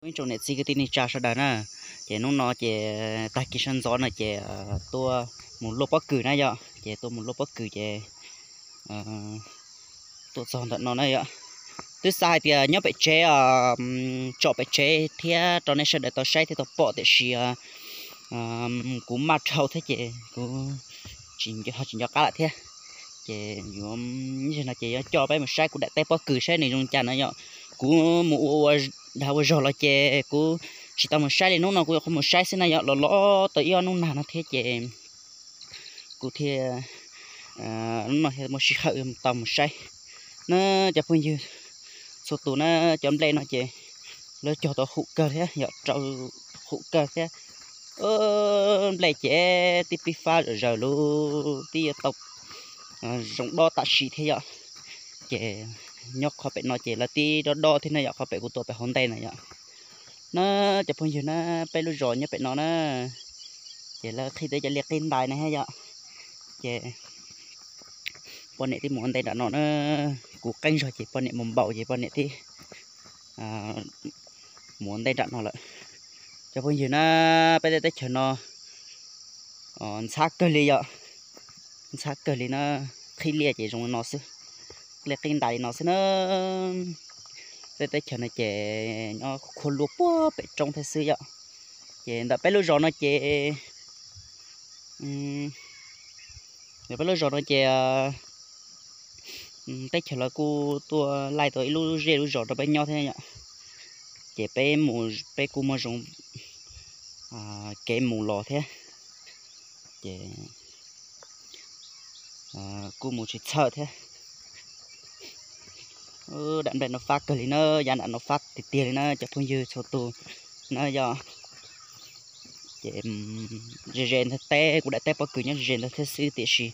Ib tsoom niam txiv kwv tij neej tsa sawv daws na, ces hnub no ces tag kis sawv ntxov no ces tuaj mus luaj pob kws na yom, ces tuaj mus luaj pob kws ces tuaj txog ntawm no na yom. Twb xav hais tias nyob pem tsev, tsom pem tsev thiab rau nej sawv daws tau saib thiab tau pom tiam sis kuv maj dhau thiab ces kuv tsis nco qab lawm thiab. Ces yuav, no ces yuav coj peb mus saib kuv daim teb pob kws saib nws zoo cas no yom. Kuv mus ua ua dag ua zog los ces kuv tsis tau mus saib li, hnub no kuv yuav qhov mus saib xwb na yom, los los tau ib ob hnub nag no thiab ces kuv thiaj, hnub no thiaj muaj sij hawm tau mus saib na cov phooj ywg txhua tus na. Cov nplej no ces lawv cog tau hum kawg thiab yom, rau hum kawg thiab. Nplej ces twb pib fab zom zaws lub, twb yuav tau zoo dob tam sim thiab yom. Ces nyob qhov pem no ces lawv twb dob dob thiab na yom, qhov pem kuv tuaj pem hauv ntej na yom. Na cov phooj ywg na, peb lub zos nyob pem no na, ces lawv qhib tau cov liaj qib ntais na thiab yom. Ces poj niam twb mus ua ntej nram no na, kuv qeeb zog ces poj niam mus npaum ces poj niam twb mus ua ntej nram no lawm. Cov phooj ywg na, peb tej teb chaws no ntxhab kawg li yom, ntxhab kawg li na, qhib liaj ces zoo li no xwb, liaj qib ntais li no xwb na. Tej teb chaws no ces nyob khua luaj puag pem roob thiab xwb yom. Ces ntawm peb lub zos no ces, ntawm peb lub zos no ces teb chaws lawv kuj tuaj laij tau ib lub zej lub zos rau peb nyob thiab yom. Ces peb mus, peb kuj muaj zoo kev mus los thiab, ces kuj mus tsis txhawj thiab. Daim nplej no fab kawg li na, yav nram no fab tiag tiag li na cov phooj ywg txhua tus na yom. Ces ze ze ntawd teb, kuv daim teb pob kws nyob ze ze ntawd thiab xwb tiam sis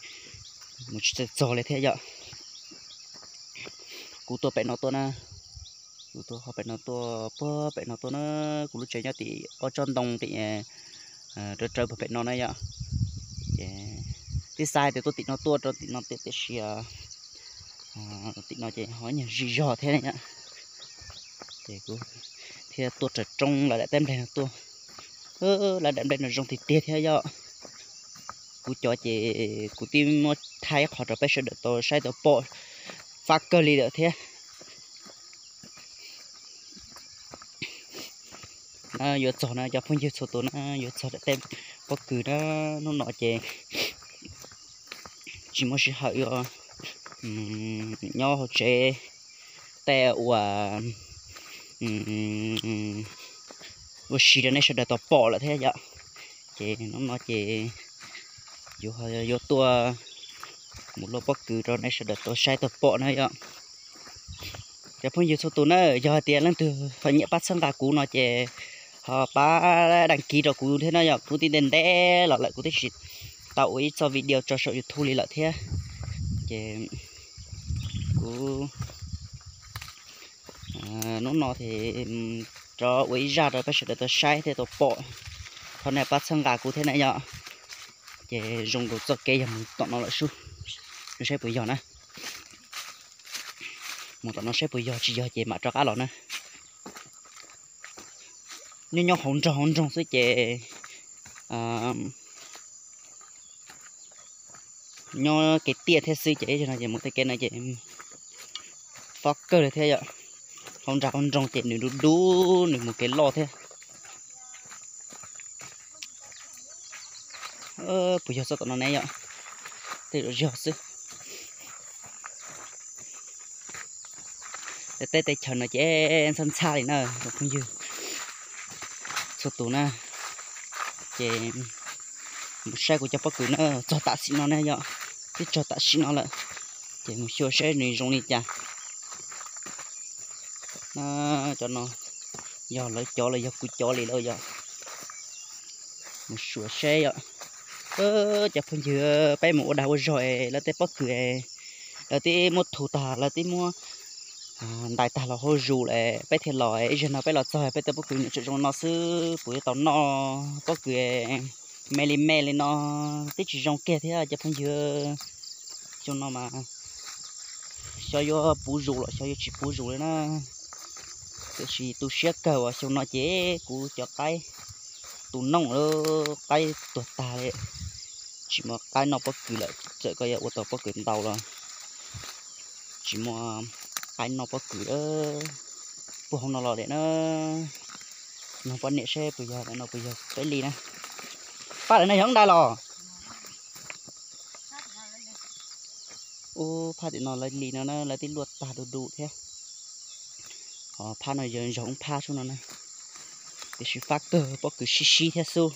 mus tsis txog li thiab yom. Kuv tuaj pem no tuaj na, kuv tuaj qhov pem no tuaj, puag pem no tuaj na, kuv lub tsev nyob tim ob tsob ntoo tim rawv rawv puag pem no na yom. Ces twb xav hais tias tuaj tim no tuaj rau tim no tiam sis tim no ces ho nyuag zig zog thiab yom. Ces kuv thiaj tuaj raws roob lawv daim teb nplej no tuaj. Lawv daim nplej no zoo tiag tiag thiab yom. Kuv cov ces kuv twb muab thaij qhov rau peb sawv daws tau saib tau pom fab kawg li lawm thiab. Na yuav txog na cov phooj ywg txhua tus na, yuav txog daim teb pob kws na, hnub no ces tsis muaj sij hawm yuav nyob hauv tsev tej ua ua si rau nej sawv daws tau pom lawm thiab yom. Ces hnub no ces yuav, yuav tuaj mus luaj pob kws rau nej sawv daws tau saib tau pom na yom. Cov phooj ywg txhua tus na, yog hais tias leej twg ho nyiam pab txhawb nqa kuv no ces ho pab dag kiv rau kuv thiab na yom. Kuv twb ntev ntev los lawm kuv twb tsis tau ua ib txoj video tso saum YouTube li lawm thiab. Ces kuv hnub no ces rov ua ib zaj rau peb sawv daws tau saib thiab tau pom, thov nej pab txhawb nqa kuv thiab na yom. Ces zoo nkaus txoj kev yog mus tom no lawm sub, saib puas yog na. Mus tom no saib puas yog, tsis yog ces mam rov qab los na. Nyob nyob hauv nroog hauv nroog xwb ces nyob kev tiaj thiab xwb ces no ces mus tej kev no ces fob kawg li thiab yom. Hauv nram hauv nroog ces nws dub dub, nws mus kev loj thiab. Puas yog txoj tom no ne yom? Tej zaum yog xwb. Tej teb tej chaw no ces ntxhab ntxhab li na cov phooj ywg txhua tus na. Ces mus saib kuv cov pob kws na, txog tam sim no na yom, twb txog tam sim no lawm. Ces mus xyuas saib nws zoo li cas. Cov no yog lawv cov los yog kuv cov li lawm yom. Mus xyuas saib yom. Cov phooj ywg, peb mus ua dag ua zog es lawv tej pob kws lawv twb muab thu tag, lawv twb muab ntais tag los hauv zus lawm, peb thiaj los. Ib zaug no peb los txog peb tej pob kws nws tseem zoo no xwb, puas yuav tau noj? Pob kws me li me li no twb tsis zoo kiag thiab cov phooj ywg. Xyoo no mas xyov yuav puv zus los xyov yuav tsis puv zus li na. Tiam sis tu siab kawg uas xyoo no ces kuv cov qaib tu nooj lawm, qaib tuag tag li, tsis muaj qaib noj pob kws lawm. Txawm koj yuav ua tau pob kws ntau los tsis muaj qaib noj pob kws lawm. Puag hauv no los lawm na, nug poj niam seb puas yog no, puas yog peb li na. Phab ntawm no yog ntau los? Ub, phab tim no lawv li no na, lawv twb luaj tag du du thiab. Ho phab no yog zog ub phab sub no na. Tiam sis fab kawg, pob kws sib sib thiab xwb.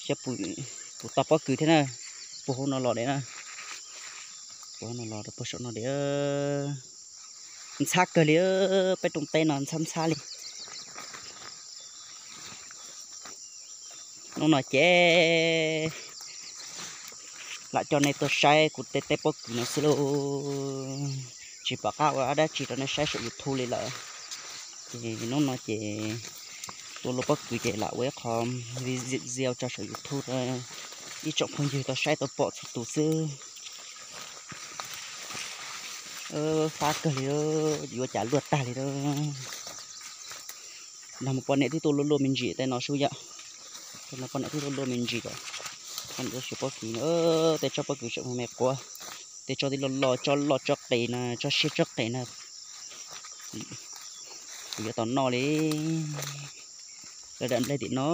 Xyov puas tau pob kws thiab na. Puag hauv no los lawm na. Puag hauv no los rau puag saum no lawm. Ntxhab kawg li, peb rooj teb no ntxhab ntxhab li. Hnub no ces lam coj nej tuaj saib kuv tej teb pob kws no xwb lauj. Tsis pom qab ua dab tsi rau nej saib saum YouTube li lawm. Ces hnub no ces tuaj luaj pob kws ces lam ua ib qho video tso saum YouTube rau ib tsoom phooj ywg tau saib tau pom txhua tus xwb. Fab kawg li, yuav cas luaj tag li. Nag hmo poj niam twb tuaj luaj luaj me ntsis tej no sub yom. Nag hmo poj niam twb luaj luaj me ntsis lawm. Poj niam tuaj siv pob kws, tej tsob pob kws tseem me me quav, tej tsob twb loj loj, tsob loj tsob qis na, tsob siab tsob qis na. Kuv yuav tau noj li. Lawv daim nplej tim no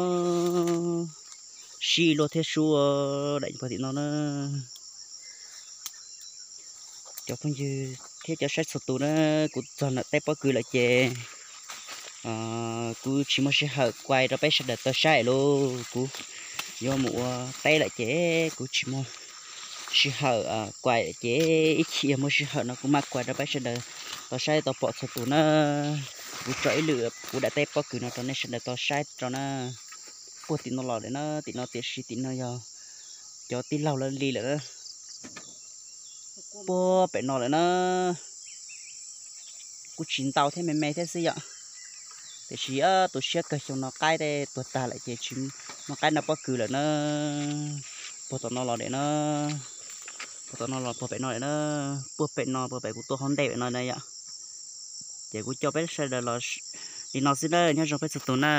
sib luaj thiab sub, daim nplej tim no na. Cov phooj ywg thiab cov saib txhua tus na, kuv txog ntawm teb pob kws lawm ces kuv tsis muaj sij hawm kuaj rau peb sawv daws tau saib lauj. Kuv yuav mus ua teb lawm ces kuv tsis muaj sij hawm kuaj lawm ces ib chim yog muaj sij hawm no kuv mam kuaj rau peb sawv daws tau saib tau pom txhua tus na. Kuv tso ib lwm kuv daim teb pob kws no rau nej sawv daws tau saib rau na. Puag tim no los lawm na, tim no tiam sis tim no yog cov tij laug lawv li lawm na. Puag pem no lawm na. Kuj tsis ntau thiab, me me thiab xwb yom. Tiam sis tu siab kawg, xyoo no qaib tej tuag tag lawm ces tsis muaj qaib noj pob kws lawm na. Puag tom no los lawm na. Puag tom no los puag pem no lawm na. Puag pem no, puag pem kuv tuaj hauv ntej pem no na yom. Ces kuv coj peb sawv daws los li no xwb na, nyob zoo peb txhua tus na.